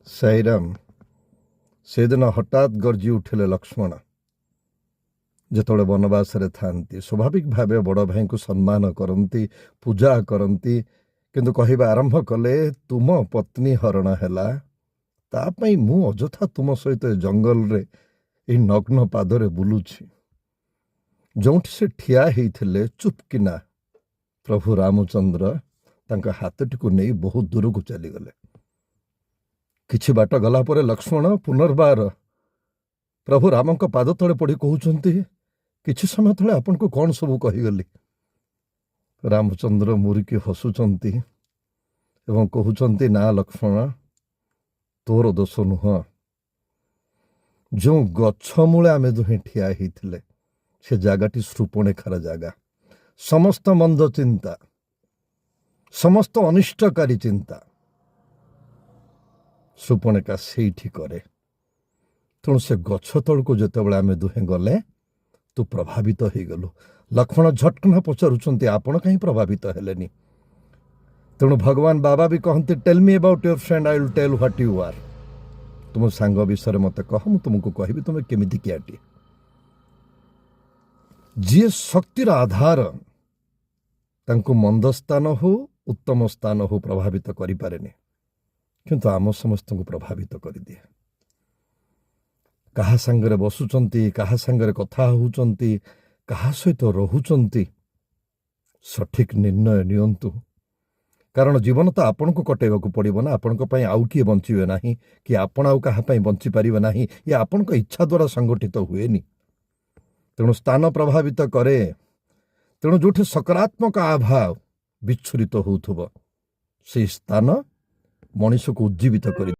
ସାଇରାମ। ସେଦିନ ହଠାତ୍ ଗର୍ଜି ଉଠିଲେ ଲକ୍ଷ୍ମଣ। ଯେତେବେଳେ ବନବାସରେ ଥାନ୍ତି, ସ୍ୱାଭାବିକ ଭାବେ ବଡ଼ ଭାଇଙ୍କୁ ସମ୍ମାନ କରନ୍ତି, ପୂଜା କରନ୍ତି, କିନ୍ତୁ କହିବା ଆରମ୍ଭ କଲେ, ତୁମ ପତ୍ନୀ ହରଣ ହେଲା, ତା ପାଇଁ ମୁଁ ଅଯଥା ତୁମ ସହିତ ଏ ଜଙ୍ଗଲରେ ଏହି ନଗ୍ନ ପାଦରେ ବୁଲୁଛି। ଯେଉଁଠି ସେ ଠିଆ ହେଇଥିଲେ, ଚୁପକିନା ପ୍ରଭୁ ରାମଚନ୍ଦ୍ର ତାଙ୍କ ହାତଟିକୁ ନେଇ ବହୁତ ଦୂରକୁ ଚାଲିଗଲେ। କିଛି ବାଟ ଗଲା ପରେ ଲକ୍ଷ୍ମଣ ପୁନର୍ବାର ପ୍ରଭୁ ରାମଙ୍କ ପାଦ ତଳେ ପଡ଼ି କହୁଛନ୍ତି, କିଛି ସମୟ ତଳେ ଆପଣଙ୍କୁ କ'ଣ ସବୁ କହିଗଲି। ରାମଚନ୍ଦ୍ର ମୁରୁକି ହସୁଛନ୍ତି ଏବଂ କହୁଛନ୍ତି, ନା ଲକ୍ଷ୍ମଣ, ତୋର ଦୋଷ ନୁହଁ। ଯେଉଁ ଗଛ ମୂଳେ ଆମେ ଦୁହେଁ ଠିଆ ହେଇଥିଲେ, ସେ ଜାଗାଟି ଶୂର୍ପଣଖାର ଜାଗା। ସମସ୍ତ ମନ୍ଦ ଚିନ୍ତା, ସମସ୍ତ ଅନିଷ୍ଟକାରୀ ଚିନ୍ତା ଶୂର୍ପଣଖା ସେଇଠି କରେ। ତେଣୁ ସେ ଗଛ ତଳକୁ ଯେତେବେଳେ ଆମେ ଦୁହେଁ ଗଲେ, ତୁ ପ୍ରଭାବିତ ହେଇଗଲୁ। ଲକ୍ଷ୍ମଣ ଝଟକିନା ପଚାରୁଛନ୍ତି, ଆପଣ କାହିଁ ପ୍ରଭାବିତ ହେଲେନି? ତେଣୁ ଭଗବାନ ବାବା ବି କହନ୍ତି, "Tell me about your friend, I will tell what you are." ତୁମ ସାଙ୍ଗ ବିଷୟରେ ମୋତେ କହ, ମୁଁ ତୁମକୁ କହିବି ତୁମେ କେମିତି କିଆଟିଏ। ଯିଏ ଶକ୍ତିର ଆଧାର, ତାଙ୍କୁ ମନ୍ଦ ସ୍ଥାନ ହଉ, ଉତ୍ତମ ସ୍ଥାନ ହଉ, ପ୍ରଭାବିତ କରିପାରେନି, କିନ୍ତୁ ଆମ ସମସ୍ତଙ୍କୁ ପ୍ରଭାବିତ କରିଦିଏ। କାହା ସାଙ୍ଗରେ ବସୁଛନ୍ତି, କାହା ସାଙ୍ଗରେ କଥା ହେଉଛନ୍ତି, କାହା ସହିତ ରହୁଛନ୍ତି, ସଠିକ ନିର୍ଣ୍ଣୟ ନିଅନ୍ତୁ। କାରଣ ଜୀବନ ତ ଆପଣଙ୍କୁ କଟେଇବାକୁ ପଡ଼ିବ ନା। ଆପଣଙ୍କ ପାଇଁ ଆଉ କିଏ ବଞ୍ଚିବେ ନାହିଁ କି ଆପଣ ଆଉ କାହା ପାଇଁ ବଞ୍ଚିପାରିବେ ନାହିଁ। ଇଏ ଆପଣଙ୍କ ଇଚ୍ଛା ଦ୍ୱାରା ସଂଗଠିତ ହୁଏନି। ତେଣୁ ସ୍ଥାନ ପ୍ରଭାବିତ କରେ। ତେଣୁ ଯେଉଁଠି ସକାରାତ୍ମକ ଆଭା ବିଚ୍ଛୁରିତ ହେଉଥିବ, ସେଇ ସ୍ଥାନ ମଣିଷକୁ ଉଜ୍ଜୀବିତ କରି